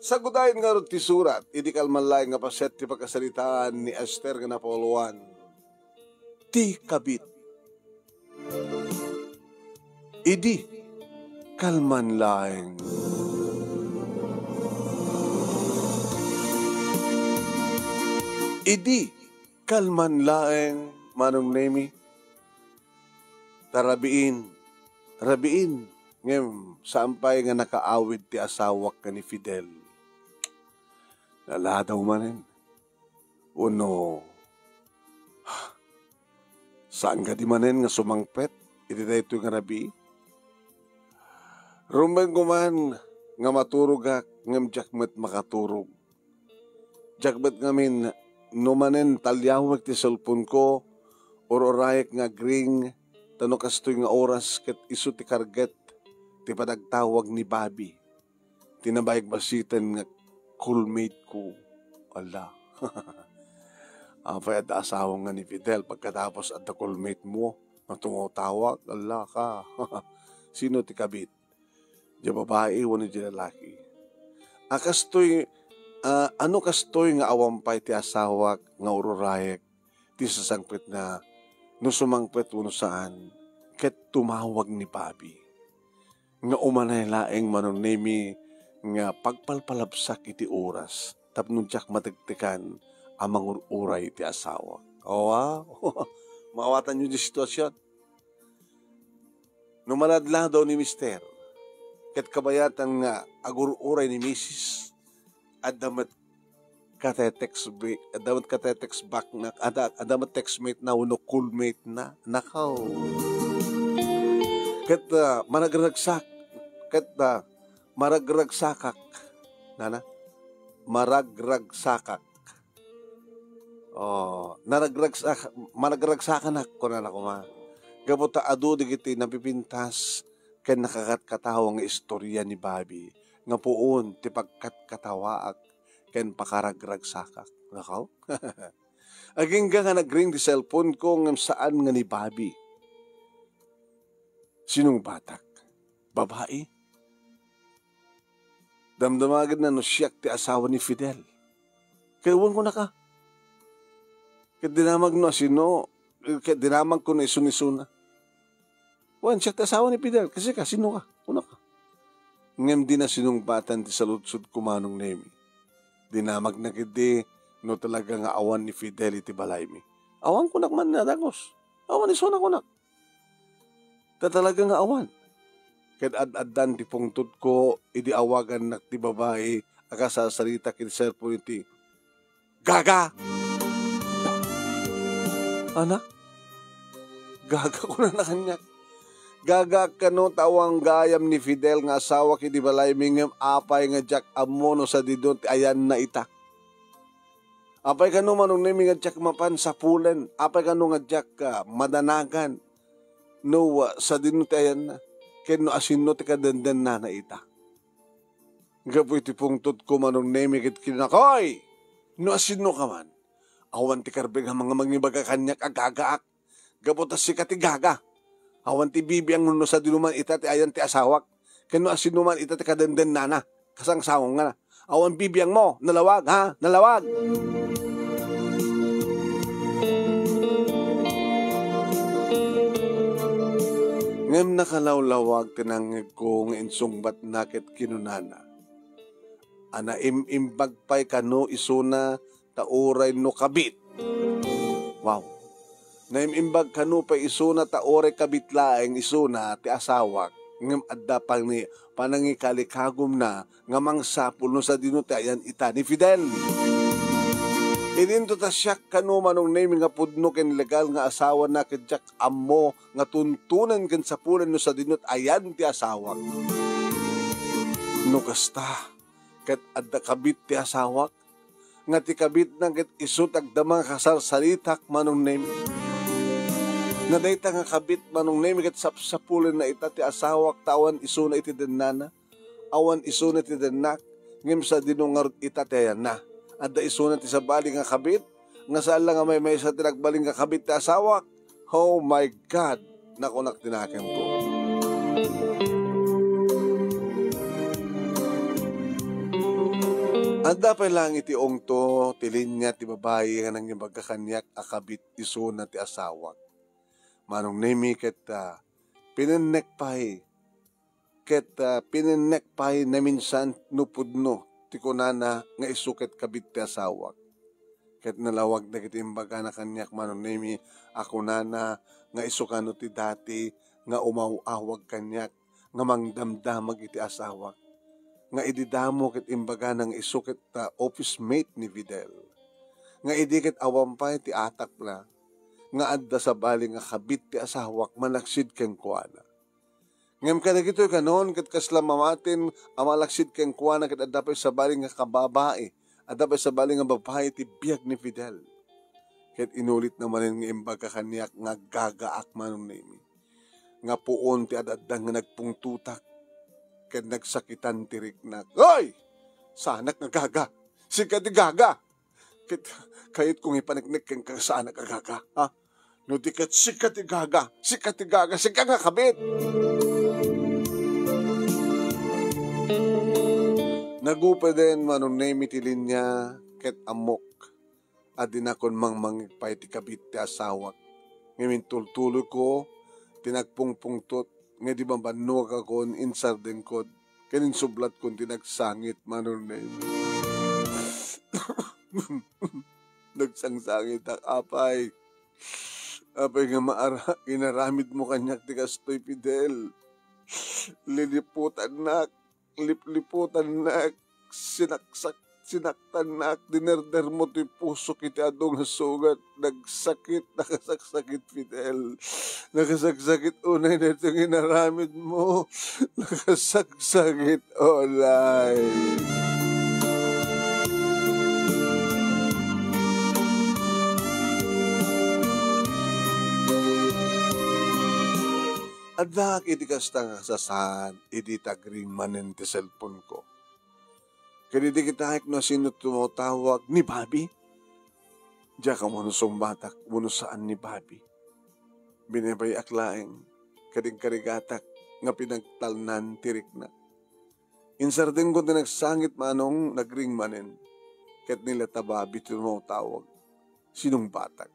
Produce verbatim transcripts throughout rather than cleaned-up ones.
Sagudayen ngarud ti surat, idi kalman laeng nga paset ti pagkasaritaan ni Ester nga napauluan ti kabit. Idi kalman laeng. Idi kalman laeng, Manong Nemi. Ta rabiin, rabiin, ngem saan pay nga nakaawid ti asawak nga ni Fidel. Naladaw manen. Wenno, saan kadi manen nga sumangpet iti daytoy nga rabii? Rumbengko man nga maturogak, ngem diak met makaturog. Diak met ngamin no manen taliawek ti cellphone-ko, ur-urayek nga agring, ta no kastoy nga oras ket isu ti karget ti panagtawag ni Bobby, ti nabagbasiten nga callmate-ko. Ala. Apay adda asawa nga ni Fidel, pagkatapos adda callmate-mo nga tumatawag? Ala ka. Sino ti kabit? Diay babai wenno diay lalaki? A kastoy, a, ano kastoy nga awan pay ti asawak nga ur-urayek ti sasangpetna, no sumangpet wenno saan, ket tumawag ni Bobby. Nga umanay laeng, Manong Nemi, nga pagpalpalabsak iti oras tapno diak matektekan a mangur-uray ti asawak. Wow! Maawatanyo ti sitwasyon. No maladladaw ni Mister, ket kabayatan nga agur-uray ni Misis, adda met kate-text bi-, adda met kate-text back na, adda, adda met textmate na wenno callmate na. Nakaw. Ket, ah, managragsak, ket, ah, maragragsakak. Nana? Maragragsakak. Oh, naragragsak-, managragsakanak, kunana koma. Gapu ta adu dagiti napipintas ken nakakatkatawa nga istorya ni Bobby nga puon ti pagkatkatawaak ken pakaragragsakak. Nakaw? Agingga nga nagring ti cellphone-ko ngem saan nga ni Bobby. Sinungbatak. Babai. Damdamagen na no siak ti asawa ni Fidel. Ket wen kunaka. Ket dinamag no asino, ket dinamag ko no isun-isuna. Wen, siak ti asawa ni Fidel. Kasi ka, sino ka? Kunaka. Ngem di na sinungbatan ti saludsodko, Manong Nemi. Dinamagna ketdi no talaga nga awan ni Fidel iti balaymi. Awan kunak man nga dagus. Awan isuna kunak. Ta talaga nga awan. Ket ad-addan ti pungtotko idi awagannak ti babai a kasarsarita ken cellphone iti, "Gaga!" Ana? Gaga, kunana kaniak. Gagaak kano ta awan gayam ni Fidel nga asawak idi balaymi ngem apay nga diak ammo no sadino ti ayanna ita? Apay kano, Manong Nemi, nga diak mapan sapulen? Apay kano nga diak, ah, madanagan no, ah, sadino ti ayanna? Ken no asino ti kadendennana ita? Gapu iti pungtotko, Manong Nemi, ket kinunako, "Oy! No asino ka man, awan ti karbe nga mga mangibaga kaniak a gagaak. Gapu ta sika ti gaga. Awan ti bibiang no sadino man ita ti ayan ti asawak, ken no asino man ita ti kadendennana, kasangsangonga. Awan bibiangmo, nalawag, ha? Nalawag!" Ngem nakalawlawag ti nangngegko nga insungbatna ket kinunana, a naim-imbag pay kano isuna ta uray no kabit. Wow. Naim-imbag kano pay isuna ta uray kabit laeng isuna ti asawak, ngem adda pang ni panangikalikagumna nga mangsapul no sadino ti ayan ita ni Fidel. Idinto ta siak kano, Manong Nemi, nga pudno ken legal nga asawana ket diak ammo nga tuntunen ken sapulen no sadino ti ayan ti asawak. No kasta, ket adda kabit ti asawak, nga ti kabitna ket isu ti agdama nga kasarsaritak, Manong Nemi. Nga dayta nga kabit, Manong Nemi, ket sapsapulenna ita ti asawak ta awan isuna iti dennana, awan isuna iti dennak, ngem sadino ngarud ita ti ayanna? Adda isuna ti sabali nga kabit, nga saan la nga maymaysa ti nagbalin nga kabit ti asawak. Oh my God! Nakunak ti nakemko. Adda pay laeng iti ungto ti linia ti babai nga nangibagak kaniak a kabit isuna ti asawak. Manong Nemi ket, ah, pinennek pay, ket, ah, pinennek pay naminsan no pudno ti kunana nga isu ket kabit ti asawak. Ket nalawag dagiti imbagana kaniak, Manong Nemi, a kunana nga isu kano ti dati nga umaw-awag kaniak nga mangdamdamag iti asawak. Nga idi damo ket imbagana nga isu ket, ah, office mate ni Fidel. Nga idi ket awan pay ti atapna, nga adda sabali nga kabit ti asawak manaksid kenkuana. Ngem kadagitoy kanon ket kasla mamatin a malaksid kenkuana ket adda pay sabali nga kababai, adda pay sabali nga babai ti biag ni Fidel. Ket inulitna manen nga imbaga kaniak nga aggagaak, Manong Nemi. Nga puon ti ad-adda nga nagpungtotak ket nagsakitan ti riknak. Hoy! Saanak nga gaga! Sika ti gaga! Ket kayatko nga ipaneknek kenka nga saanak nga gaga, ha? No di ket sika ti gaga, sika ti gaga, sika nga kabit! Nagupeden, Manong Nemi, ti linia ket ammok a dinakon mangmangeg pay ti kabit ti asawak. Ngem intultuloyko ti nagpungpungtot nga idi mabannoakon, insardengkon ken insublatkon ti nagsangit, Manong Nemi. Nagsangsangitak, apay. Apay nga maara-, inaramidmo kaniak ti kastoy, Fidel. Liliputannak, lipliputannak, sinaksak, sinaktannak, dinerdermo ti pusok iti adu nga sugat. Nagsakit, nakasaksakit, Fidel. Nakasaksakit unay daytoy nga inaramidmo. Nakasaksakit unay. Addaak iti kasta nga sasaan, idi tagring manen ti cellphone-ko. Ket idi kitaek no asino tumawtawag, ni Bobby. Diak ammo no sungbatak wenno saan ni Bobby. Binaybay-ak laeng, ket inkarigatak nga pinagtalnan ti riknak. Insardengko ti nagsangit, Manong, nagring manen. Ket ni la Bobby ti tumawtawag. Sinungbatak.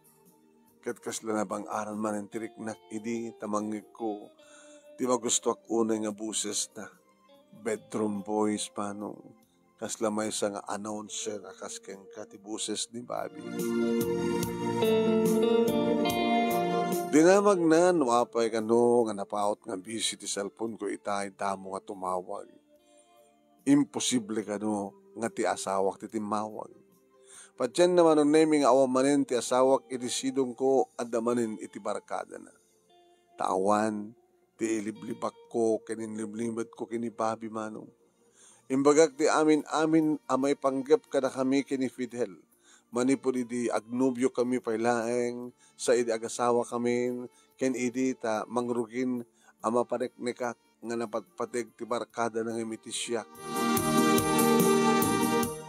Ket kasla nabang-aran manen ti riknak idi ta mangngegko ti magustoak unay nga bosesna. Bedroom voice, Manong. Kasla maysa nga announcer a kas kenka ti boses ni Bobby. Dinamagna no apay kano nga napaut nga busy ti cellphone-ko itay damo nga tumawag. Imposible kano nga ti asawak ti timmawag. Patienna, Manong Nemi, nga awan manen ti asawak idi sidongko, adda manen iti barkadana. Ta awan ti iliblibakko ken inliblibetko ken ni Bobby, Manong. Imbagak ti amin-amin a maipanggep kadakami ken ni Fidel. Manipud idi agnobiokami pay laeng, sa idi agasawakamin, ken idi ta mangrugin a mapaneknekak nga napatpateg ti barkadana ngem iti siak.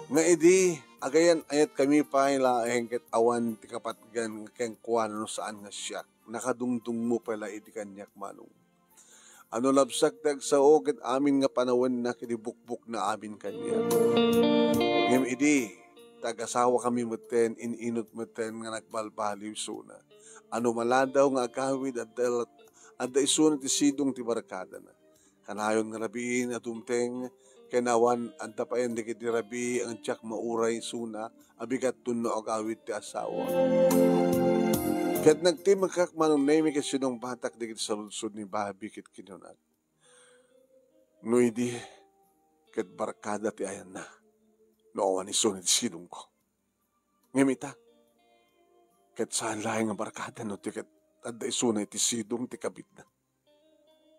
Nga idi agayan-ayatkami pay laeng ket awan ti kapatgan nga kenkuana no saan nga siak. Nakadungdungmo pay la idi kaniak, Manong. Ano labsak ti agsao ket amin nga panawennak idi bukbokna amin kaniak. Ngem idi ta agasawakami metten, in-inut metten nga nagbalbaliw isuna. Ano maladaw nga agawid, adda, adda isuna ti sidong ti barkadana. Kanayon nga rabiin a dumteng, ken awan adda pay dagiti rabii nga diak mauray isuna a bigat no agawid ti asawa. Ket nagtimekkak, Manong Nemi, ket sinungbatak dagiti saludsod ni Bobby ket kinunak, "No idi, ket barkada ti ayanna, no awan isuna ti sidongko. Ngem ita, ket saan laeng nga barkada no ti ket adda isuna iti sidong ti kabitna."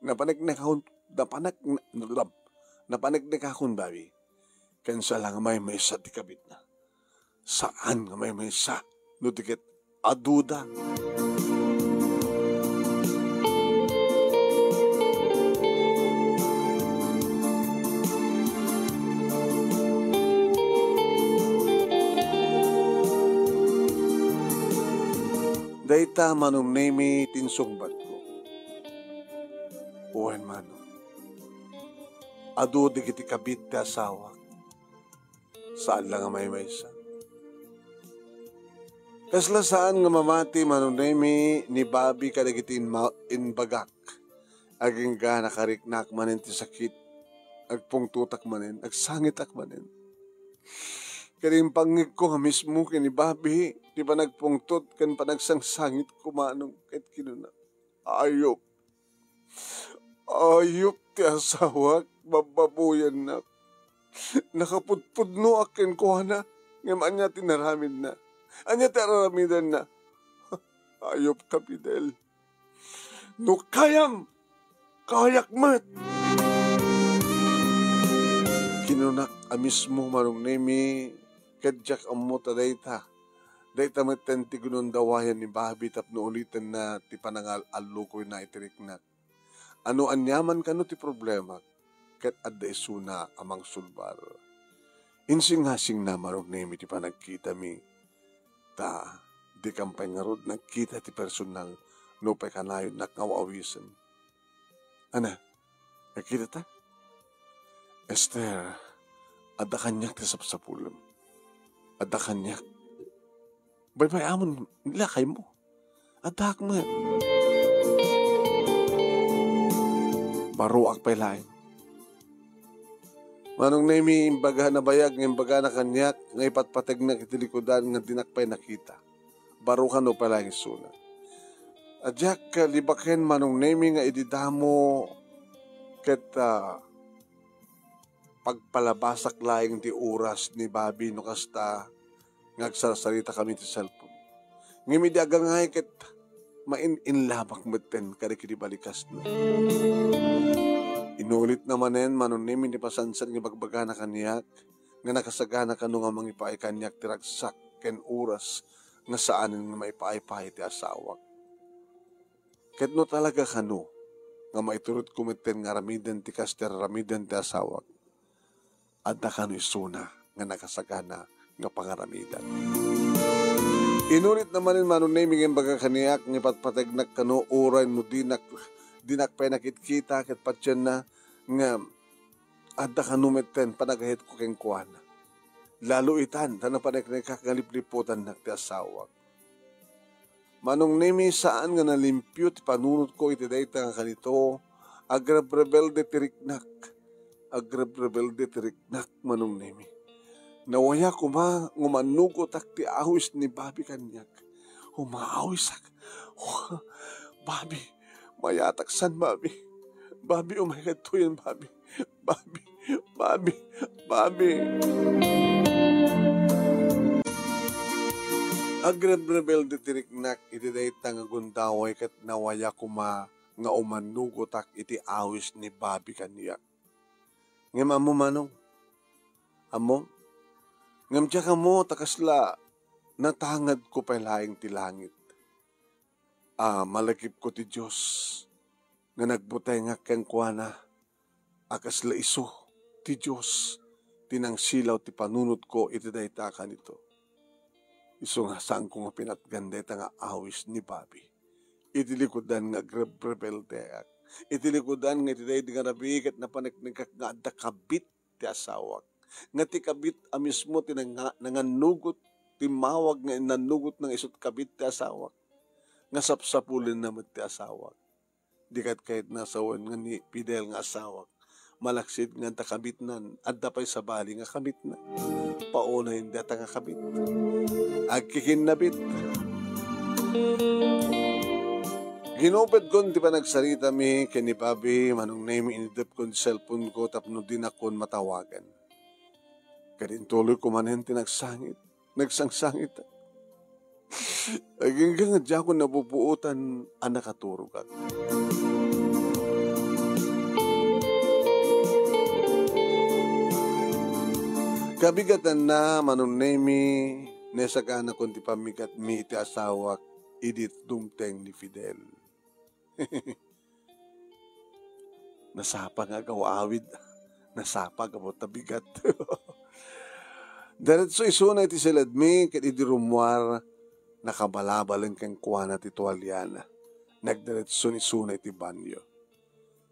Napaneknekakon, napanek-, napaneknekakon, Bobby. Ken saan nga maymaysa ti kabitna. Saan nga maymaysa no di ket aduda. Dayta, Manong Nemi, ti insungbatko. Wen, Manong. Adu dagiti kabit ti asawak. Saan la nga maymaysa. Kasla saan nga mamati, Manong Nemi, ni Bobby kadagiti inma-, imbagak. Agingga nakariknak manen ti sakit. Agpungtotak manen, agsangitak manen. Ket impangngegko nga mismo ken ni Bobby ti panagpungtot ken panagsangsangitko, Manong, ket kinuna, "Ayup. Ayup ti asawak, babbabuyannak. Nakapudpudnoak kenkuana, ngem ania ti naramidna? Ania ti araramidanna? Ayupka, Fidel. No kayam, kayak met." Kinunak a mismo, Manong Nemi, ket diak ammo ta dayta. Dayta metten ti ginundawayan ni Bobby tapno ulitenna ti panangal-allukoyna iti riknak. Ano aniaman kano ti problema, ket adda isuna a mangsulbar. Insingasingna, Manong Nemi, ti panagkitami. Ta, dikam pay ngarud nagkita ti personal no pay kanayonnak nga aw-awisen. Ana, nagkita ta? Esther, adda kaniak ti sapsapulem. Adda kaniak. Baybay-amon, lakaymo. Addaak met. Baruak pay laeng. Manong Nemi, imbagana bayag nga imbagana kaniak nga ipatpategnak iti likudan nga dinak pay nakita. Baro kano pay laeng isuna. A diak libaken, Manong Nemi, nga idi damo ket, ah, pagpalabasak laeng ti oras ni Bobby no kasta nga agsarsaritami ti cellphone. Ngem idi agangay ket main-inlabak metten kadagiti balikasna. Inulitna manen, Manong Nemi, ti pasansan nga ibagbagana kaniak nga nakasagana kano nga mangipaay kaniak ti ragsak ken oras nga saanen nga maipaay pay ti asawak. Ket no talaga kano nga maiturotko metten nga aramiden ti kas ti aramiden ti asawak, adda kano isuna nga nakasagana nga pangaramidan. Inulitna manen, Manong Nemi, nga imbaga kaniak nga ipatpategnak kano uray no dinak, dinak pay nakitkita ket patienna nga adda kano metten panagayatko kenkuana. Lalo itan ta napaneknekak nga lipliputannak ti asawak. Manong Nemi, saan nga nalimpio ti panunotko iti dayta nga kanito. Agrebrebelde ti riknak. Agrebrebelde ti riknak, Manong Nemi. Nawaya koma nga umannugotak ti awis ni Bobby kaniak. Umaawisak. Bobby, mayatak san, Bobby. Bobby, umay kadtoyen, Bobby. Bobby, Bobby, Bobby. Agrebrebelde ti riknak iti dayta nga gundaway ket nawaya koma nga umannugotak iti awis ni Bobby kaniak. Ngem ammo, Manong? Ammo? Ngem diak ammo ta kasla natangedko pay laeng ti langit. A, malagipko ti Dios nga nagbutengak kenkuana a kasla isu ti Dios ti nangsilaw ti panunotko iti dayta a kanito. Isu nga saanko nga pinatgan dayta nga awis ni Bobby. Iti likudan nga agrebrebeldeak. Iti likudan nga iti daydi nga rabii ket napaneknekak nga adda kabit ti asawak. Nga ti kabit a mismo ti nanga-, nangannugot, timmawag nga innannugot nga isu ti kabit ti asawak. Nga sapsapulenna met ti asawak. Di ket kayatna sawen nga ni Fidel nga asawak. Malaksid nga adda kabitnan, adda pay sabali nga kabitna. Paunay dayta nga kabit. Agkikinnabit. Ginupedkon ti panagsaritami ken ni Bobby, Manong Nemi, inidepkon ti cellphone ko tapno dinakon matawagan. Ket intuloyko manen ti nagsangit. Nagsangsangit. Agingga nga diakon napupuotan a nakaturogak. Kabigatanna, Manong Nemi, naisaganakon ti pammigatmi iti asawak idi dumteng ni Fidel. Nasapa nga agaw-awid. Nasapa gapu ta bigat. Diretso isuna iti siledmi, ket idi rummuar, nakabalabalen kenkuana ti tualiana. Nagdiretso isuna iti banio.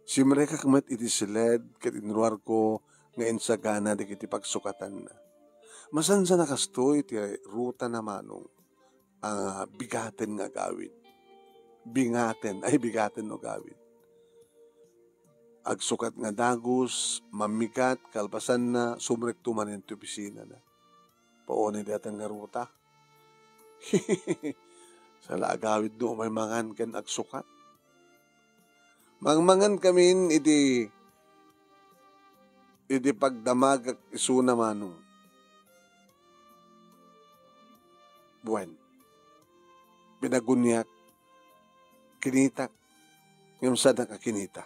Simrekak met iti siled, ket inruarko nga insagana dagiti pagsukatanna. Masansan a kastoy ti rutana, Manong, a bigaten nga agawid. Bingaten, ay, bigaten no agawid. Agsukat nga dagus, mamigat, kalpasanna, sumrekto manen ti opisinana. Paunay dayta nga ruta. Saan la agawid no umay mangan ken agsukat. Mangmangan kamin iti, iti pagdamagak isuna, Manong. Wen, pinaguniak, kinitak, ngem saannak a kinita.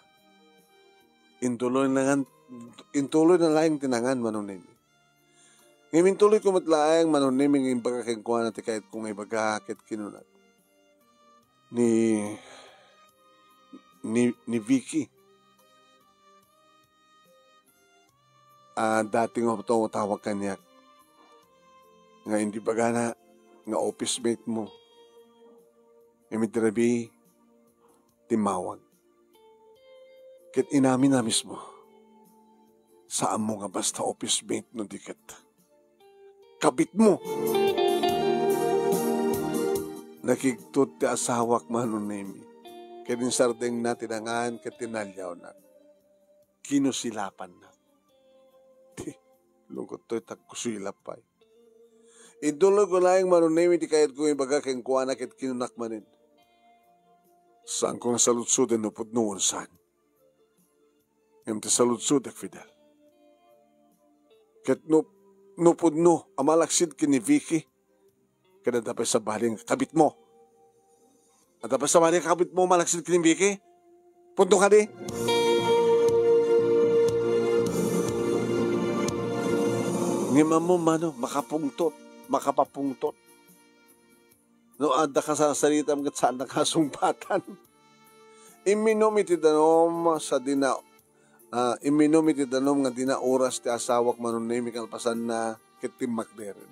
Intuloy na ngan, intuloy na laeng ti nangan, Manong Nemi. Ngem intuloy ko met laeng, Manong Nemi, nga imbaga kenkuana ti kayatko nga ibaga ket kinunak ni, ni, ni Vicky a dati nga umawat kaniak nga imbagana nga office mate mo. Ngem iti rabii, timmawag. Ket inamin a mismo, saanmo nga basta office mate no di ket kabitmo. Nakigtot ti asawak, Manong Nemi, ket insardengna ti nangan ket tinaliawnak. Kinusilapannak. Ti, lungkot toy, ta kusilap pay. Intuloy ko laeng, Manong Nemi, ti kayatko nga ibaga kenkuana ket kinunak manen, saanko nga saludsoden no pudno wenno saan. Ngem ti saludsodek, Fidel, ket no, no pudno a malaksid ken ni Vicky, ket adda pay sabali nga kabitmo. Adda pay sabali nga kabitmo malaksid ken ni Vicky? Pudno kadi? Ngem ammom, Manong, makapungtot, makapapungtot. No adda kasarsaritam ket saannak a sungbatan. Imminum iti danum sadino, ah, imminum iti danum nga dina oras ti asawak, Manong Nemi, kalpasanna ket timmakderen.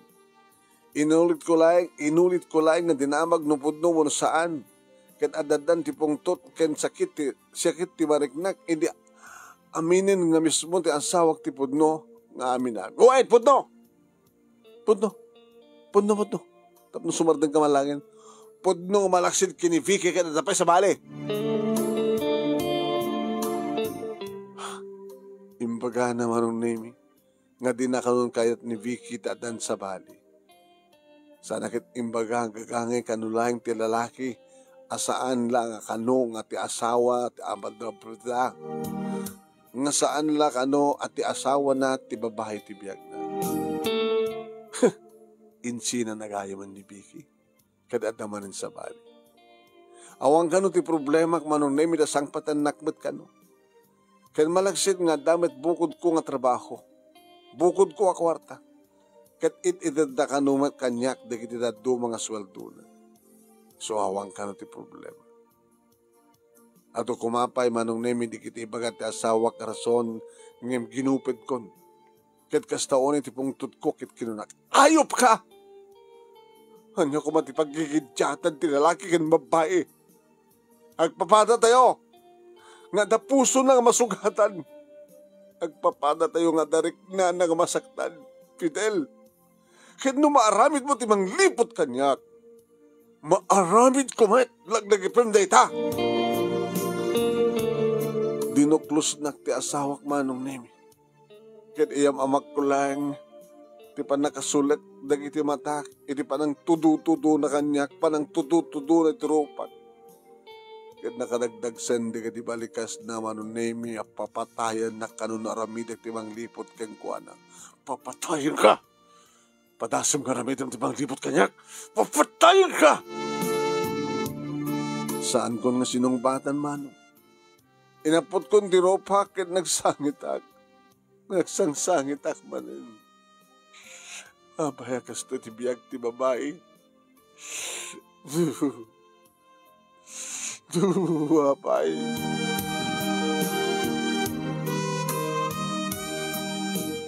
Inulit ko laeng, inulit ko laeng nga dinamag no pudno wenno saan. Ket addan ti pungtot ken sakit ti, sakit ti mariknak, idi aminen nga mismo ti asawak ti pudno nga amin. Go ahead, pudno! Pudno. Pudno, pudno. Tapno sumardeng ka man laeng. Pudno nga malaksid ken ni Vicky ket adda pay sabali. Imbagana, Manong Nemi, nga dina kanon kayat ni Vicky ti addan sabali. Saanna ket imbaga nga agangay kano laeng ti lalaki a saan la nga kano nga ti asawa ti amadra nga saan la kano a ti asawana ti babai ti biagna. Insina nagayamen ni Vicky, ket adda manen sabali. Awan kano ti problemak, Manong Nemi, ta sangpatannak met kano. Ken malaksid nga adda met bukodko nga trabaho, bukodko a kuarta, ket it-itedda kano met kaniak dagiti dadduma nga sueldona. So, awan kano ti problema. Adu koma pay, Manong Nemi, dagiti ibaga ti asawak a rason, ngem ginupedkon. Ket kasta unay ti pungtotko ket kinunak, "Ayupka! Ania koma ti paggigidiatan ti lalaki ken babbai? Agpapadatayo nga adda pusona nga masugatan. Agpapadatayo nga adda riknana nga masaktan, Fidel." Ket no maaramidmo ti mangliput kaniak, maaramidko met laglagipen dayta. Dinuklosnak ti asawak, Manong Nemi. Ket iyam-amakko laeng ti pannakasulek dagiti matak iti panangtudo-tudona kaniak, panangtudo-tudona iti rupak. Ket nakadagdagsen dagiti balikasna, Manong Nemi, a papatayennak kano no aramidek ti mangliput kenkuana. Papatayenka! Padasem nga aramidem ti mangliput kaniak. Papatayenka! Saankon nga sinungbatan, Manong. Inapputkon ti rupak ket nagsangitak. Nagsangsangitak manen. Apay a kastoy ti biag ti babai? Apay.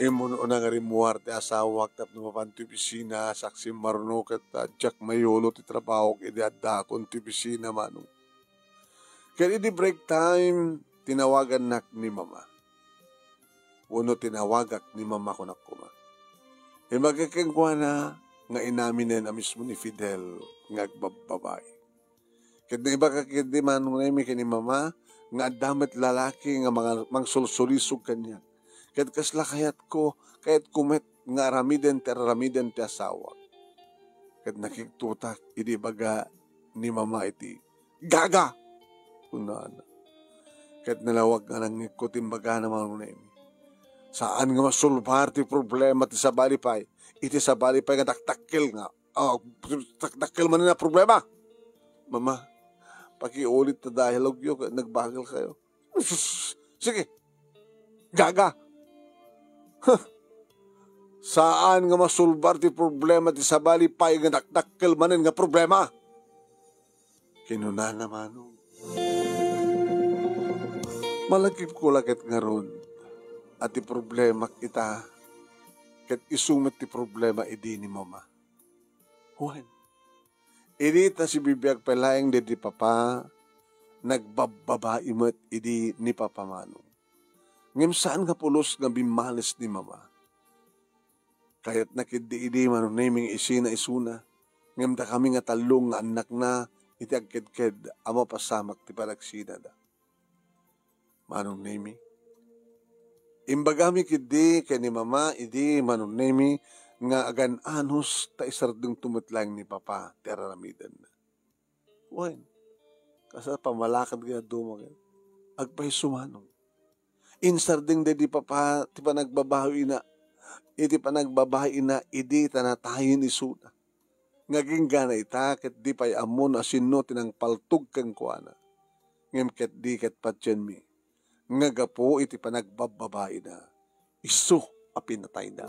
Immun-una nga rimmuar ti asawak tapno mapan ti opisina, saksim marno ket diak mayulo ti trabahok idi addaakon ti opisina, Manong. Ket idi break time, tinawagannak ni Mama. Wenno tinawagak ni Mama, kunak koma. Imbagak kenkuana nga inaminen a mismo ni Fidel nga agbabbabai. Ket naimbagak ketdi, Manong Nemi, ken ni Mama nga adda met lalaki nga manga-, mangsulsulisog kaniak. Ket kasla kayatko, kayatko met nga aramiden ti ar-aramiden ti asawak. Ket nakigtotak idi ibaga ni Mama iti, "Gaga!" kunana. Ket nalawag nga nangngegko ti imbagana, Manong Nemi. Saan nga masolbar ti problema ti sabali pay. Iti sabali pay nga dakdakkel nga, ah, dakdakkel manen a problema. Mama, pakiulit ta dialogue yo, ket nagbagel kayo. Sus! Sige. Gaga. Huh. Saan nga masolbar ti problema ti sabali pay nga dakdakkel manen nga problema? Kinunana, Manong. Malagipko la ket ngarud a ti problemak ita, ket isu met ti problema idi ni Mama. Wen, idi ta sibibiag pay laeng daydi Papa, nagbabbabai met idi ni Papa, Manong. Ngem saan nga pulos nga bimmales ni Mama. Kayatna ketdi idi, Manong Nemi, nga isina isuna, ngem dakami nga tallo nga annakna iti agkedked a mapasamak ti panagsinada. Manong Nemi, imbagami ketdi ken ni Mama idi, Manong Nemi, nga agan-anos ta isardengto met laeng ni Papa ti ar-aramidenna. Wen, kasla pammalakad nga dadduma ket agpayso, Manong. Insardeng daydi Papa ti panagbabaina, iti panagbabaina idi ta natayen isuna. Nga aginggana ita ket di pay ammo no asino ti nangpaltog kenkuana. Ngem ketdi ket patienmi nga gapu iti panagbabbabaina, isu a pinatayna.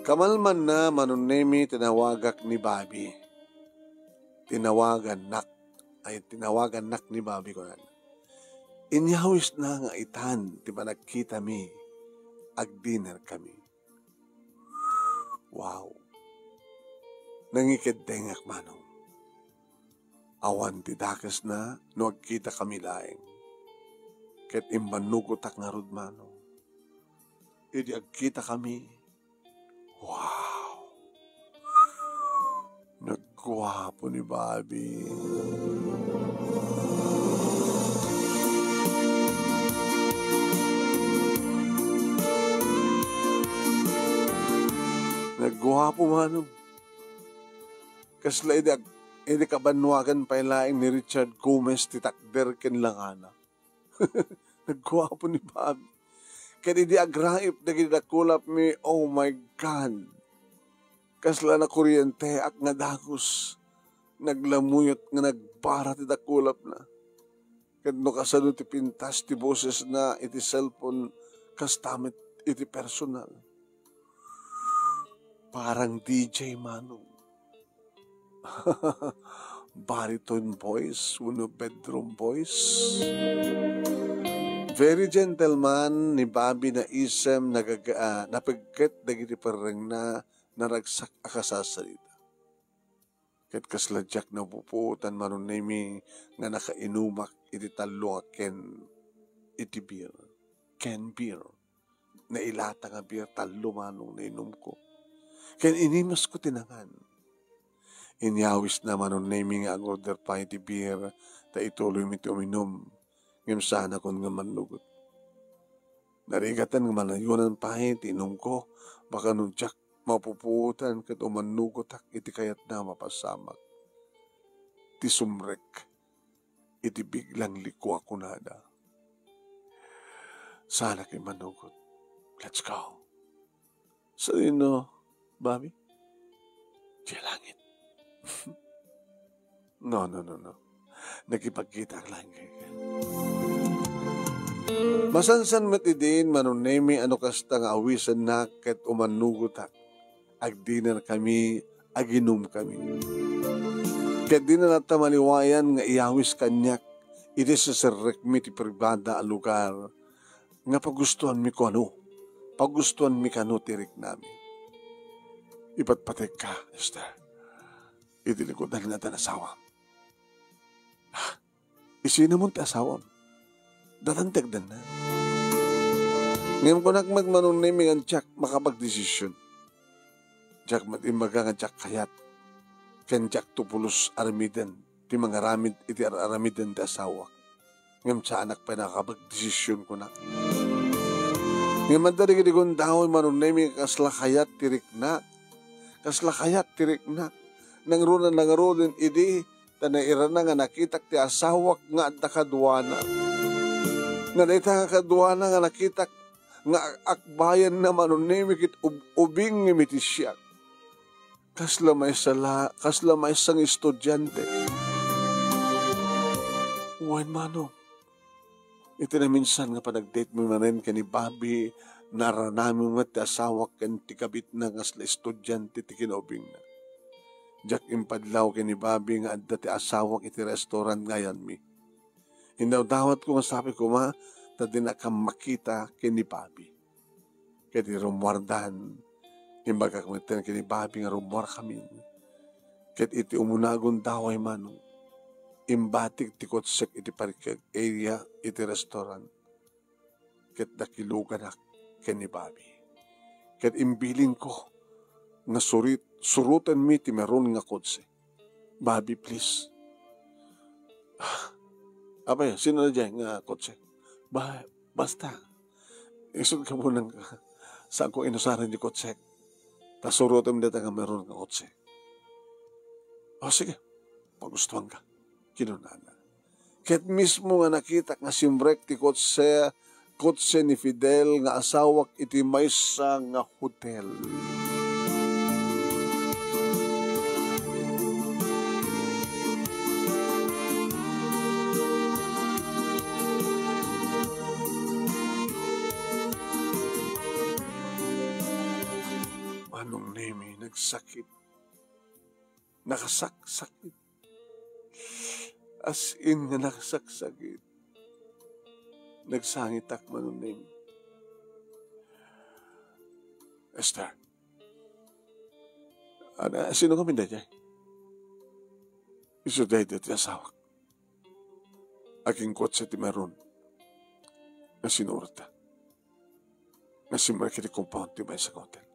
Kamalmanna, Manong Nemi, tinawagak ni Bobby. Tinawagannak, ay, tinawagannak ni Bobby, kunana. Inyawisna nga itan ti panagkitami, agdinner kami. Wow! Nangikeddengak, Manong. Awan ti dakesna no agkitakami laeng. Ket immannugotak ngarud, Manong. Idi agkitakami, wow! Nagguapo ni Bobby. Nagguapo, Manong. Kasla idi ag-, idi kabannuagan pay laeng ni Richard Gomez ti takder ken langana. Nagguapo ni Bobby. Ket idi agraip dagiti dakulapmi, oh my God! Kasla nakurienteak nga dagus. Naglamuyot nga nagbara ti dakulapna. Ket no kasano ti pintas ti bosesna iti cellphone, kasta met iti personal. Parang D J, Manong. Baritone voice wenno bedroom voice. Very gentleman ni Bobby, naisem, nagaga-, ah, napegket dagiti perrengna, naragsak a kasasarita. Ket kasla diak napupuotan, Manong Nemi, nga nakainumak iti tallo a can iti beer. Can beer. Nailata nga beer, tallo, Manong, nainumko. Ken inimesko ti nangan. Inyawisna, Manong Nemi, nga ag-order pay ti beer, ta ituloymi ti uminum. Ngem saanakon nga mannugot. Narigaten nga manayonan pay ti inumko, baka no diak mapupuotan ket umannugotak iti kayatna a mapasamak. Ti sumrek iti biglang likua, kunada. Saanak immannugot. Let's go. Sadino, Bobby? Diay langit. No, no, no, no. Nakipagkitaak laeng kenka. Masansan met idin, Manong Nemi, a no kasta nga awisennak ket umannugotak. Agdinner kami, aginum kami. Ket dina latta maliwayan nga iyawis kaniak iti siserrekmi ti pribada a lugar nga pagustuanmi kano, pagustuanmi kano ti riknami. Ipatpategka, Esther, iti likudan nga adda asawam. Ah, isuna man ti asawam? Datan ti agdanna. Ngem kunak met, Manong Nemi, nga diak makapagdesisyon. Diak met imbaga nga diak kayat, ken diakto pulos aramiden ti mangaramid iti ar-aramiden ti asawak. Ngem saanak pay nakapagdesisyon, kunak. Ngem adda dagiti gundaway, Manong Nemi, kasla kayat ti riknak. Kasla kayat ti riknak. Nangruna nangruden idi ta nairana nga nakitak ti asawak nga adda kaduana. Nga dayta nga kaduana nga nakitak nga akbayanna, Manong Nemi, ket ub-, ubing nga mitisiak. Kasla maysa la-, kasla maysa nga estudiante. Wen, Manong, iti naminsan nga panagdate mi manen ken ni Bobby, naranami met ti asawak ken ti kabitna nga kasla estudiante ti kinaubingna. Diak impadlaw ken ni Bobby nga adda ti asawak iti restaurant nga ayanmi. Indawdawatko nga sapay koma ta dinak makita ken ni Bobby. Ket iti rummuardan, imbagak metten ken ni Bobby nga rummuarkamin. Ket iti umuna a gundaway, Manong, imbatik ti kotsek iti parking area iti restaurant. Ket nakiluganak ken ni Bobby. Ket imbilinko nga surit-, surotenmi ti meron nga kotse. "Bobby, please." "Apay, sino na diay nga kotse?" "Ba-, basta. Isut' ka muna nga saanko inusaren ti kotse. Ta surotem dayta nga meron nga kotse." "O, sige. Pagustuanka," kinunana. Ket mismo nga nakitak nga simrek ti kotse, kotse ni Fidel nga asawak iti maysa nga hotel. Manong Nemi, nagsakit. Nakasaksakit. As in nga nakasaksakit. Nagsangitak, Manong Nemi. "Esther, ana, sino ngamin daydiay?" "Isu daydiay ti asawak. Aginkotse ti meron nga sinurotta nga simrek iti compound ti maysa nga hotel.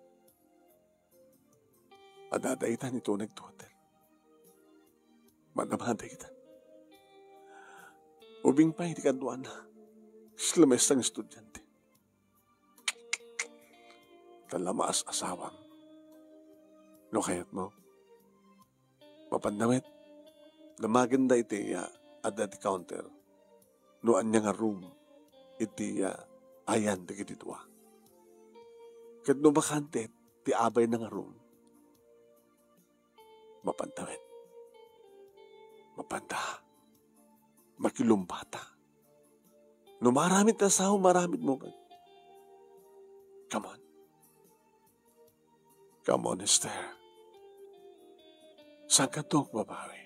Adda dayta ni Tony iti hotel. Madamada kita. Ubing pay ti kaduana. Sila maysa nga estudiante. Ta la maas-asawam. No kayatmo, mapanda met. Damagenda iti, ah, adda ti counter. No ania nga room iti, ah, ayan dagiti dua. Ket no bakante ti abayna nga room, mapanda met. Mapanda. Makilumbata. No maaramid ti asawa, maaramid mo met. Come on. Come on, Esther. Saanka babawi?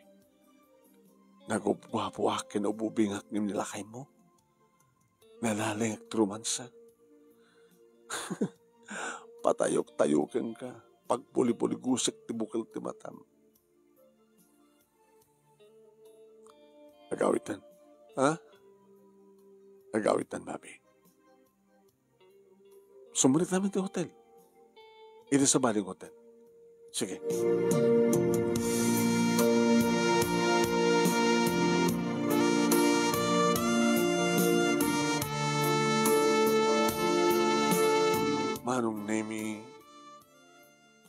Nagupguapoak ken ububingak ngem ni lakaymo. Nalalingak ti romansa. Patayok-tayokenka. Pagbulibuligusek ti bukel ti matam. Agawidtan. Ha? Agawidtan, Bobby. Sumrektamin ti hotel. Iti sabali nga hotel. Sige. Manong Nemi,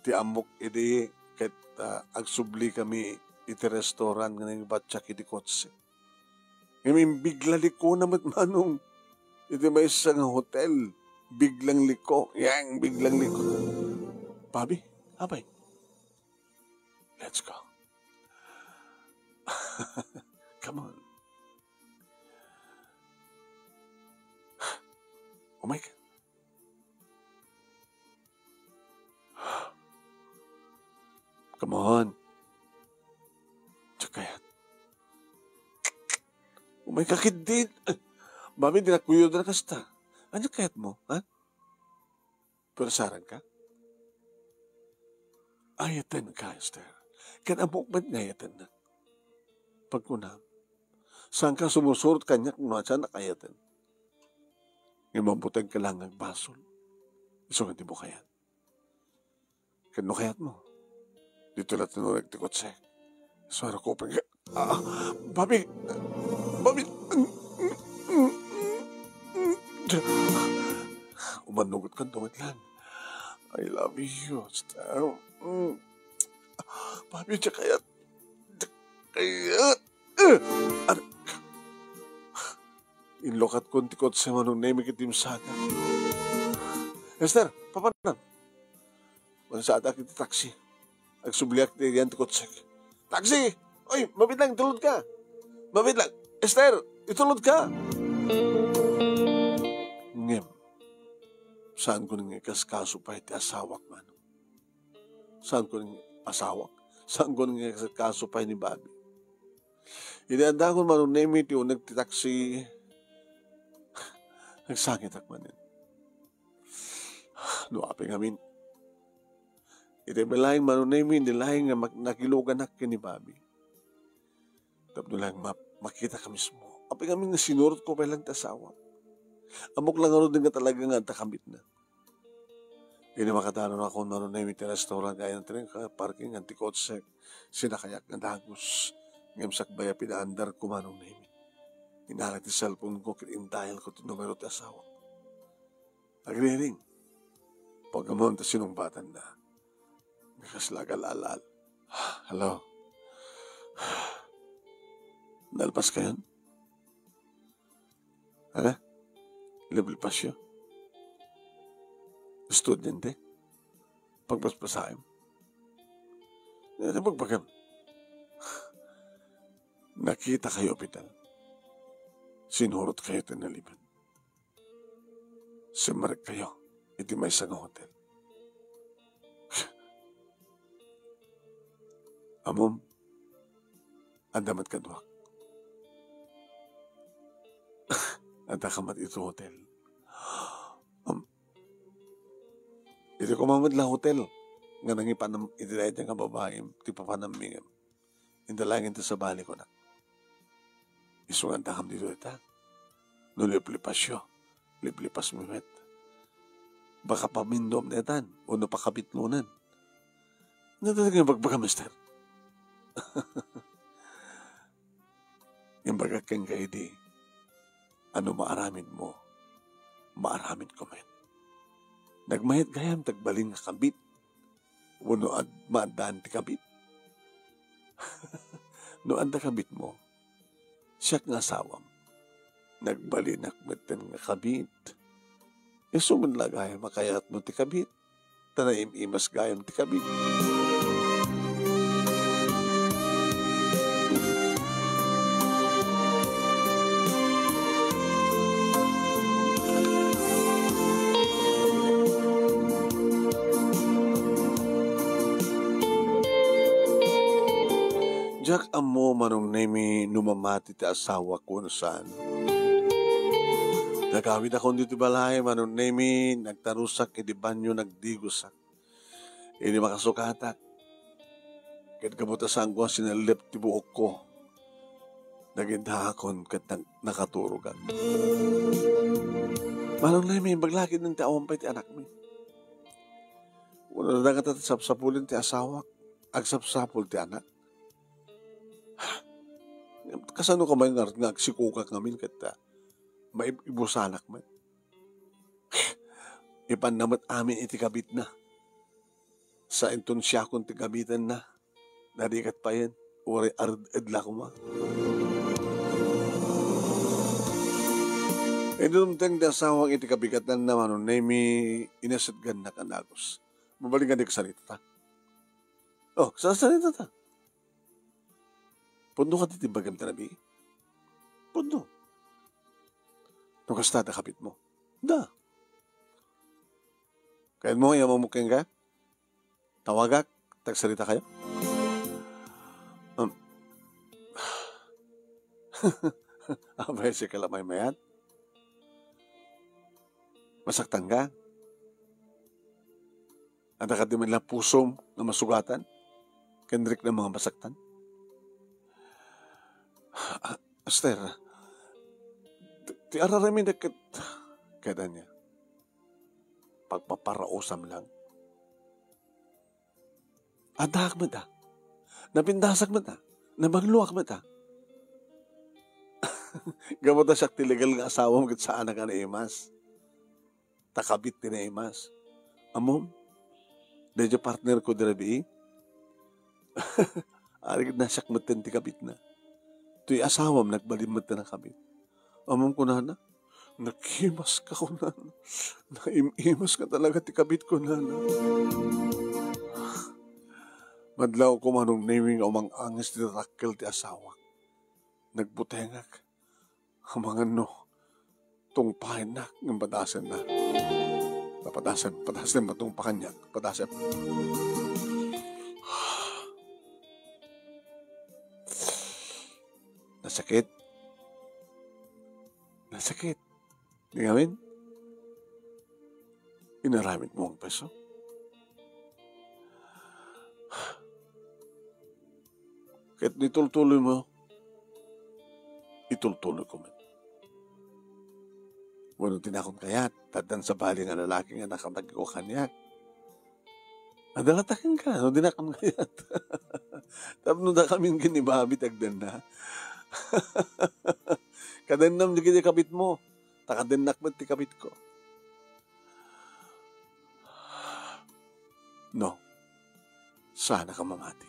ti ammok idi ket, ah, agsubli kami iti restaurant nga nangibatiak iti kotse. Ngem imbigla likona met, Manong. Iti maysa nga hotel, biglang liko. Yang, biglang liko. Bobby, apay? Let's go. Come on. Oh my God. Come on. Diak kayat. Umay ka ketdin. Bobby, dinak kuyogda kasta. Ania kayatmo, ha? Puersaranka? Ayatenka, Esther. Ken ammok met nga ayatennak. Pagkunam, saanka sumusurot kaniak no saannak ayaten? Ngem mabuteng ka laeng nga agbasol. Isu nga dimo kayat. Ket no kayatmo, ditoy la tinurek ti kotsek. Suaro ko pa nga, ah, Bobby! Bobby! Umannugot kanto met laeng. I love you, Esther. Mm. Bobby, diak kayat. Diak kayat. Eh, ar-, inlukatkon ti kotse, Manong Nemi, ket dimsagak. Esther, papanam? Mansadak iti taxi. Agsubliak ti ayan ti kotsek. Taxi! Oy, mabiit lang, itulod ka! Mabiit lang! Esther, itulod ka! Ngem, saan ko nga ikaskaso pay ti asawak, Manong. Saan ko nga asawak? Saan ko nga ikaskaso pay ni Bobby? Idi addaakon, Manong Nemi, ti uneg ti taxi, agsangitak manen. No apay ngamin. Iti laeng, Manong Nemi, iti laeng nga mak-, nakiluganak ken ni Bobby. Tapno laeng ma-, makitaka mismo. Apay ngamin nga sinurotko pay laeng ti asawa. Ammok la ngarud nga talaga nga adda kabitna. Idi makadanon ako, Manong Nemi, ti restaurant, ayan ti parking ti kotsek, sinakayak nga dagus. Ngem sakbay a pinaandarko, Manong Nemi, inala ti cellphone ko ket indial ko ti numero ti asawa. Agriring. Pag-ammoan ta sinungbatanna. Kasla agal-alal. Hello? Nalpas kayon? Ha? Liplipasyo? Estudyante? Pagbasbasaem? Ano pagbagam? Nakita kayo, opital. Sinurot kayo ti nalibat. Simrek kayo iti maysa nga hotel. Ammom, adda met kaduak. Adda ka met iti hotel. Am, iti koma met la hotel nga nangipanam iti dayta nga babaim ti papanammi ngem. Inta laeng ti sabali, kunak. Isu nga adda kam ditoy ta. No liplipasyo, liplipasmi met. Baka pamindoam netan, wenno pakabitmonan. Ano talaga yung bagbaga, mister? Imbagak kenka idi, ano maaramidmo, maaramidko met. Nagmayat gayam ti agbalin nga kabit, wenno ad-, maaddaan ti kabit? No adda kabitmo, siak nga asawam. Nagbalinak metten nga kabit. Isu met la gayam a kayatmo ti kabit, ta naim-imas gayam ti kabit. Diak ammo, Manong Nemi, no mamati ti asawak wenno saan. Nagawidakon ditoy balay, Manong Nemi, nagtarusak idi banio, nagdigosak. Idi makasukatak, ket gapu ta saanko a sinellep ti buokko, nagiddaakon ket nag-, nakaturogak. Manong Nemi, imbag la ketdin ti awan pay ti anakmi. Wenno adda ngata ti sapsapulen ti asawak, agsapsapul ti anak. Kasano ka maynard nga agsikukak ngamin ket, ah, maib-ibusanak met? Ipanna met amin iti kabitna. Sa inton siakon ti kabitenna, narigat payen, uray ared-ed la koma. Idi dumteng ti asawak iti kabigatanna, Manong Nemi, inasetgannak a nagus. Mabalin nga agsaritata. Oh, sasaritata. Pudno kadi ti bagim ti nabi? Pudno. No kasta, adda kabitmo? Adda. Kayatmo nga iyammok kenka? Tawagak, ta agsarita kayo. Um, apay, sika la maymayat? Masaktan ka? Adda kadi met la pusom nga masugatan ken riknam nga masaktan? Ah, Esther, ti, ti ar-aramidek ket kadana. Pagpaparausam lang. Addaak met a. Napindasak met a. Nabangloak met a. Gapu ta siak ti legal nga asawam ket saanak a naimas. Ta kabit ti naimas. Ammom? Daydiay partner ko di rabii. Arik na siak metten ti kabitna. Toy asawam, nagbalin metten a kabit. Ammom kunana, "Naghimas ka," kunana. "Naim-imas ka talaga ti kabit," kunana. Madlaw ko, Manong Nemi, nga umang-anges ti tatakkel ti asawak. Nagbutengak. Amangan no, tungpaennak ngem padasenna. Padasen, padasen, matungpa kaniak. Padasen. Nasakit. Nasakit. Di ngamin? Inaramid mo ang peso? Ket nitultuloy mo, itultuloy ko met. Wenno dinakon kayat, ta addan sabali nga lalaki nga nakatagko kaniak. Adalata kenka, no dinakon kayat. Tapno dakamin ken ni Bobby ti agdanna. Kadannam dagiti kabit mo, ta kadannak met ti kabit ko. No. Saan a ka mamati?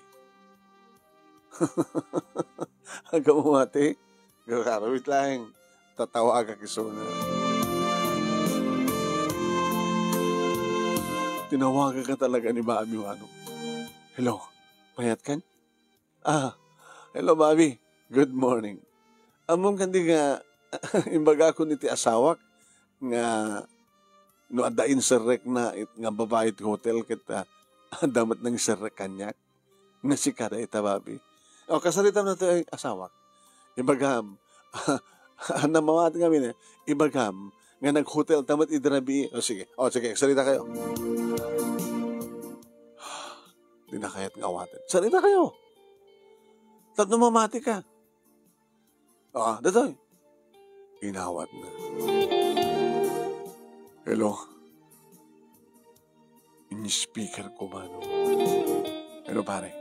Agka mamati? Gagarawit laeng. Tatawagak isuna. Tinawagak ka talaga ni Mami Wano. Hello, mayat kan? Ah, hello, Bobby. Good morning. Ammom kadi nga imbagakon iti asawak nga no adda inserrekna it, nga babai iti hotel ket, ah, adda met nangiserrek kaniak? Nga sika dayta, Bobby. O, kasaritam na to, ay, asawak. Ibagam. Anna mamati ngamin, eh. Ibagam nga nag-hotel ta met idi rabii. O, sige. O, sige, sarita kayo. Di na kayat nga awaten. Sarita kayo. Tapno mamati ka. Ah, datoy. Inawat na. Hello. Ini-speaker ko, Mano. Hello, pare.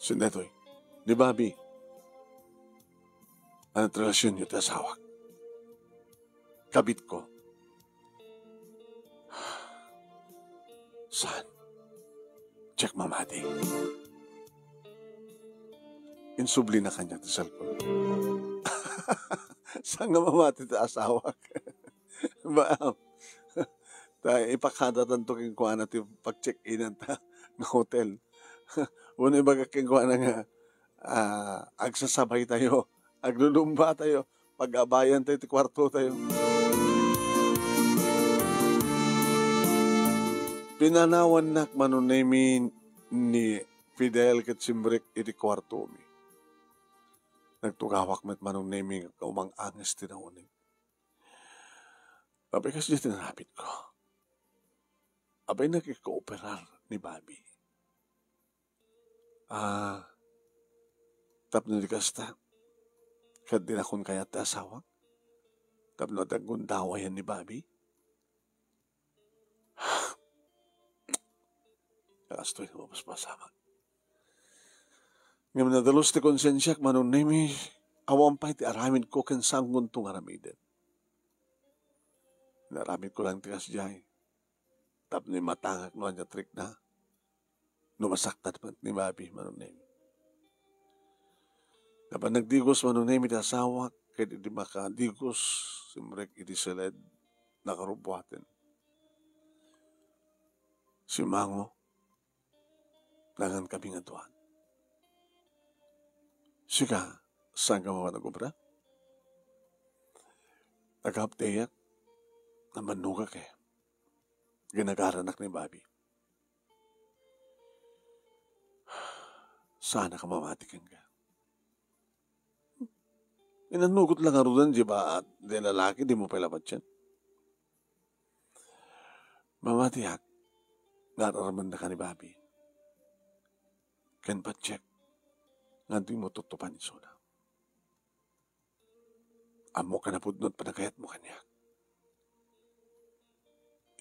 Saan datoy? Ni Bobby. Ano relasyon niyo ti asawak? Kabit ko. Saan? Check mamati. Insubli na kaniak ti cellphone. Saan nga mamati ti asawak? Ba, ta ipakadatanto kenkuana ti pag-check-inan ta nga hotel. Wenno ibagak kenkuana nga, ah, agsasabay tayo, aglulumba tayo, pag-abayan tayo ti kuarto tayo. Pinanawannak, Manong Nemi, ni Fidel ket simrek iti kuartomi. Nagtugawak met, Manong Nemi, nga umang-anges ti nauneg. Apay, kasdiay ti narapitko. Apay, nakikooperar ni Bobby. Ah, tapno di kasta, ket dinakon kayat ti asawak? Tapno adda gundaway ni Bobby? Kastoy nga mapaspasamak. Ngem nadalus ti konsensiak, Manong Nemi, awan pay ti aramidko ken saankonto nga aramiden. Inaramidko lang ti kasdiay. Tapno imatangak no ania ti rikna. No masaktan met ni Bobby, Manong Nemi. Napan nagdigos, Manong Nemi, ti asawak, ket idi makadigos, simrek iti siled, nakarubbuaten. Simango, nangan kami nga duan. Sika, saan ka mapan nagobra? Nag-update-ak, namannogak, eh. Ginagaranak ni Bobby. Saan a ka mamati kenka? Inannugot lang ngaruden di ba, di lalaki, di mo pay la patien? Mamatiak nga ar-aramennaka ni Bobby. Ken patiek nga di mo tuttupan isuna. Ammok a napudno ti panagayatmo kaniak.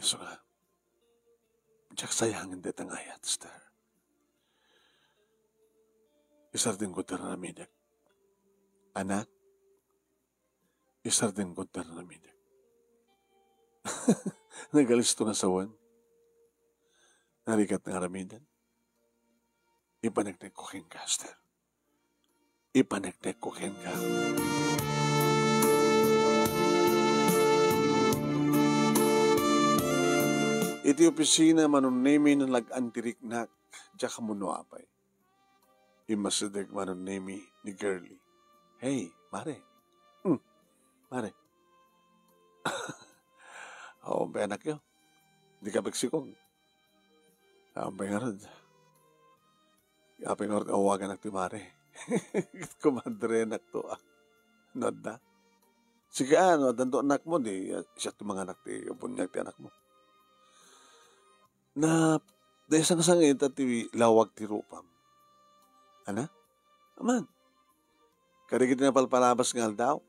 So nga, diak sayangen dayta nga ayat, Esther. Isardengko ti aramidek. Anak, isardengko ti aramidek. Nagalisto nga sawen. Narigat nga aramiden. Ipaneknekko kenka, Esther. Ipaneknekko kenka. Iti opisina, Manong Nemi, nalag-an ti riknak, diak ammo no apay. Immasideg Manong Nemi ni Girlie. "Hey, mare." "Hmm, mare." "Awan pay anakyo? Dika pagsikog." "Awan pay ngarud. Apay ngarud awaganak ti mare." "Kumadrenakto, ah. No adda? Sige, ah, no addanto anakmo, di, ah, siak ti manganak ti buniag ti anakmo." Na, naisangsangitan ti lawag ti rupam. Ana? Aman. Kadagiti napalpalabas nga aldaw?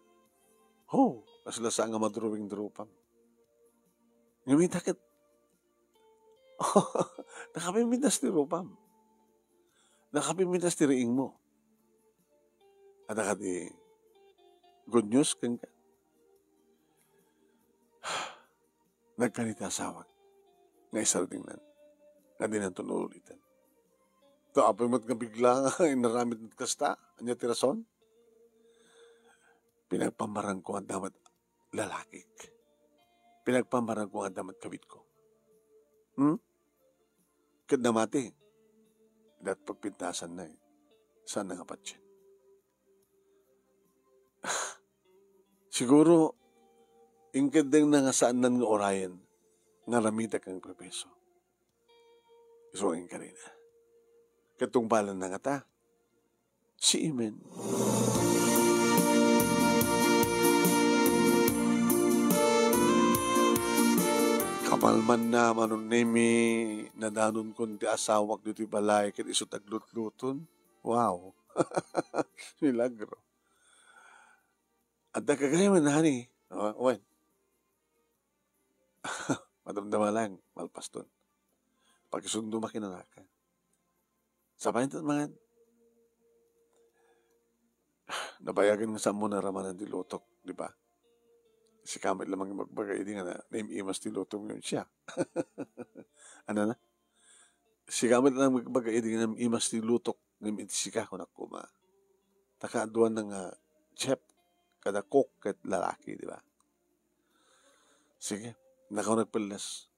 Ho, kasla saan nga madruing ti rupam. Ngem ita ket, nakapimmitas ti rupam. Nakapimmitas ti riingmo. Adda kadi good news kenka? Nagkari ti asawak nga isardengnan nga dinanto no uliten. Ta apay met nga bigla nga inaramid met kasta? Ania ti rason? Pinagpambarangko nga adda met lalakik. Pinagpambarangko nga adda met kawitko. Hmm? Ket namati. Dat pagpintasanna, eh. Saan nga patien? Siguro, inkeddengna nga saannan nga urayen nga aramidek nga agpepeso. Isu nga inkarina. Ket tungpalenna ngata, si Imen. Kamalmanna, Manong Nemi, nadanonkon ti asawak ditoy balay ket isu ti aglutluton. Wow! Milagro. Adda gagayamen, honey. Ah, wen. Madamdama lang, malpaston. Pakisundo makinanaka. Sabayan ta mangan. Nabayagen nga saanmo naramanan ti lutok, di ba? Sika met laeng nga agbaga idi nga na-, naim-imas ti lutom ngem siak. Ano na? Sika met laeng nga agbaga idi nga naim-imas ti lutok ngem iti sika, kunak koma. Ta kaaduanna nga chef, kada cook ket lalaki, di ba? Sige, nakaw nagpelles.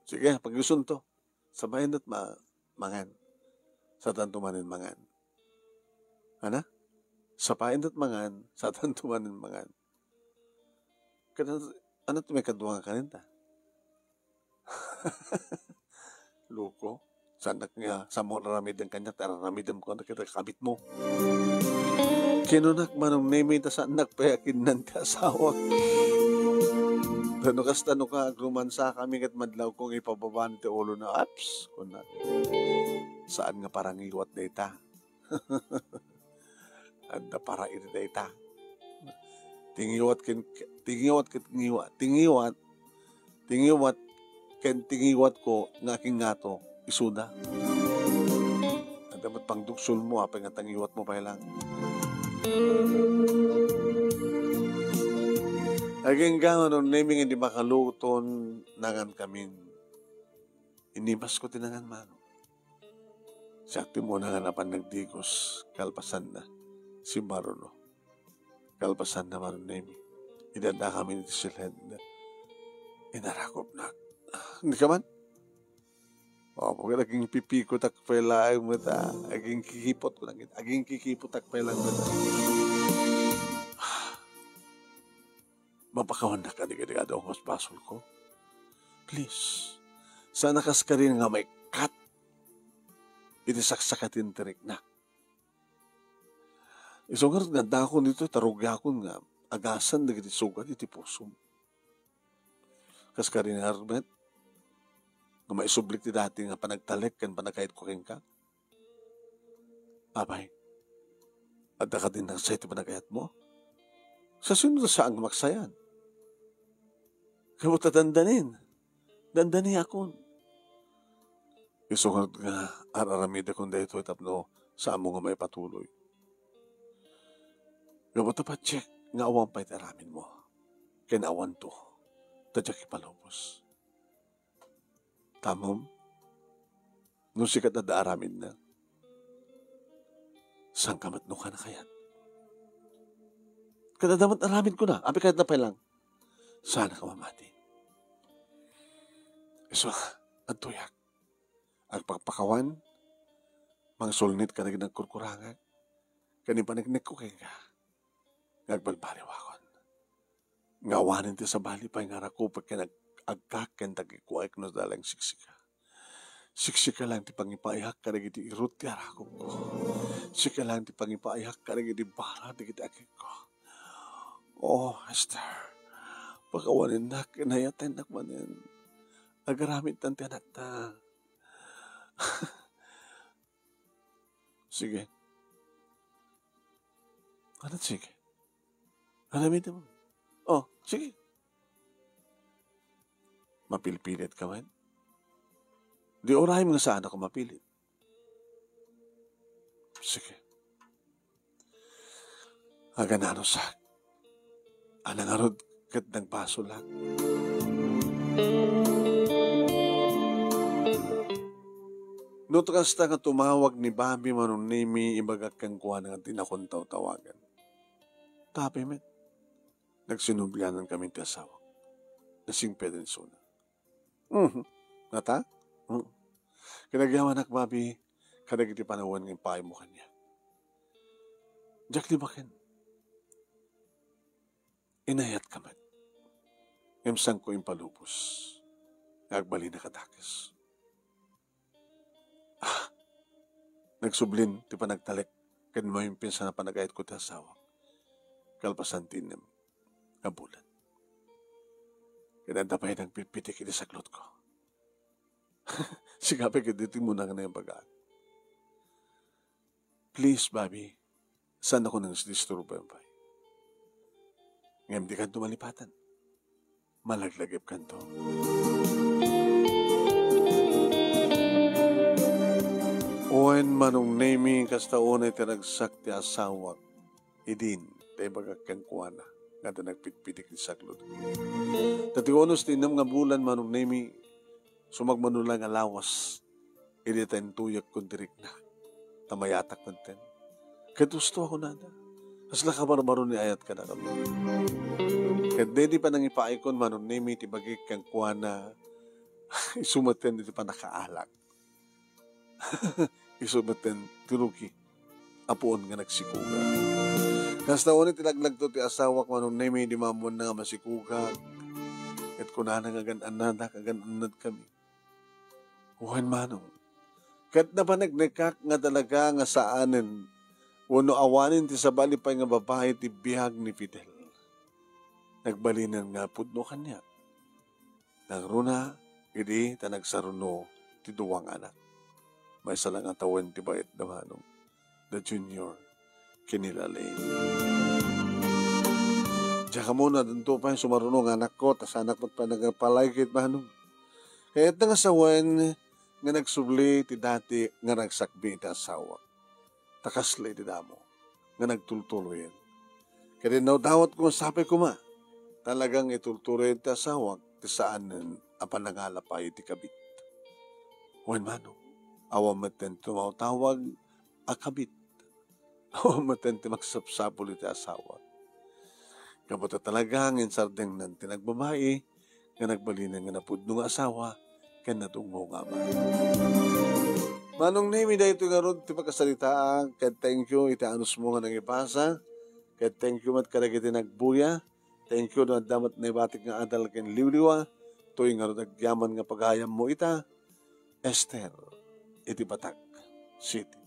Sige, pag-isunto. Sabayan met ma-, mangan. Saanto manen mangan. Ana? Sabayan met mangan, saanto manen mangan. Kada, ano ti maikadua nga kanen ta? Loko. Saannak nga, saanmo nga aramiden kaniak, ta aramidem ko ket kabitmo. Kinunak, Manong Nemi, ta saannak pay a kinnan ti asawak. Ta no kasta, no ka, agrumansa kami ket madlawko nga ipababa ti ulona. Aps, kunak. Saan nga parangiwat dayta. Adda para iti dayta. Ti ngiwat ken, ti ngiwat ket ngiwat. Ti ngiwat, ti ngiwat ken ti ngiwatko nga akingngato, isuda. Adda met pangduksolmo, apay nga ta ngiwatmo pay lang. Agingga, Manong Nemi, nga di makaluton, nangan kamin. Inimasko ti nangan, Manong. Siak ti umuna nga napan nagdigos, kalpasanna, si Maruno. Kalpasanna, Manong Nemi. Idadakam iti siled. Inarakopnak. Di ka man? O, pagkat aging pipikotak pay laeng met, ah. Aging kikipot ko lang. Aging kikipotak pay lang met, ah. Mapakawannak kadi, kadi, kadi, ang basbasol ko. Please. Sana kas kadi nga maikkat iti saksakaten ti riknak. Isu ngarud nga addakon ditoy, ta rugiakon nga agasan dagiti sugat iti pusom. Kas kadi ngarud met, nga maisublik ti dati nga panagtalek ken panagkayatko kenka. Apay, adda kadi nagsay ti panagayatmo? Sa sino ta saan nga maksayan? Gapu ta dandanin. Dandaniakon. Isu ngarud nga ar-aramidakon daytoy tapno saanmo nga maipatuloy. Gapu ta patiek nga awan pay ti aramidmo. Ken awanto. Ta diak ipalubos. Tamom, no sika ti adda aramidna, saanka met no kayat? Ket adda met aramidko na, apay kayatna pay lang? Saanak a mamati. Isu, adtoyak. Agpakpakawan, mangsulnit kadagiti nagkurkurangak, ken ipaneknekko kenka nga agbalbaliwakon. Nga awanen ti sabali pay nga arakupek ken ag-, agkak ken tagikuaek no adda laeng siksika. Siksika laeng ti pangipaayhak kadagiti irut ti arakupko. Sika laeng ti pangipaayhak kadagiti bara dagiti agekko. Oh, Esther, pakawanennak, nayatennak manen. Agaramidtan ti anakta. Sige. Ano, sige? Aramidem. Oh, sige. Mapilpilit ka man? Di uray nga saanko mapilit. Sige. Agananusak. Ania ngarud ket nagbasolak. No ta kasta nga tumawag ni Bobby Manong Nemy, ibagak kenkuana nga dinakon tawtawagan. Tapay met, nagsinublianan kami ti asawak. Nasingpet insuna. Mhm. Ngata? Mhm. Ket agyamanak, Bobby, kadagiti panawen nga impaaymo kaniak. Diak libaken. Inayatka met. Ngem saanko impalubos nga agbalinnak a dakes. Ah, nagsublin ti panagtalek ken mawimpinsan a panagayatko ti asawak kalpasan ti innem nga bulan. Ket adda pay nagpitpitik iti saklotko. Sika pay ketdi ti umuna nga naimbagaak. Please, Bobby, saannako nga disturboem pay. Ngem dikanto malipatan. Malaglagipkanto. Wen, Manong Nemy, kasta unay ti ragsak ti asawak idin, ta ibagak kenkuana nga adda nagpitpitik ti saklot. Ta ti unos ti innem nga bulan, Manong Nemy, sumagmamano la nga lawas idi ta intuyekko ti rikna, ta mayatak metten. Ket husto a kunada, kasla kabarbaro ni ayat kadakami. Ket daydi panangipaikon, Manong Nemy, ti bagik kenkuana, isu metten iti pannakaalak. Isu metten ti rugi a puon nga nagsikuga. Kasta unay ti laglagto ti asawak, Manong Nemy, idi maammoanna nga masikugak. Ket kunana nga agan-annadak, agan-annadkami. Wen, Manong, ket napaneknekak nga talaga nga saanen wenno awanen ti sabali pay nga babai ti biag ni Fidel. Nagbalinen nga pudno kaniak. Nangruna idi ta nagsaruno ti dua nga anak. Maysa la nga tawen ti baetda, Manong, da Junior ken ni Lalaine. Diak ammo no addanto pay sumaruno nga anakko, ta saanak met pay nagpalaykit, Manong. Kayatna nga sawen nga nagsubli ti dati nga nagsakbi iti asawak. Ta kasla iti damo nga nagtultuloyen. Ket innawdawatko nga sapay koma, talaga nga itultuloyen ti asawak ti saanen a panangala pay iti kabit. Wen, Manong, awan metten ti tumawtawag a kabit. Awan metten ti magsapsapul iti asawak. Gapu ta talaga nga insardengnan ti nagbabai nga nagbalinen nga napudno nga asawa ken nadungngo nga ama. Manong Nemy, daytoy ngarud ti pakasaritaak, ket thank you iti anusmo nga nangibasa, ket thank you met kadagiti nagbuya. Thank you no adda met naibatik nga adal ken liwliwa. Toy ngarud agyaman nga pagayammo ita, Esther, iti Batac City.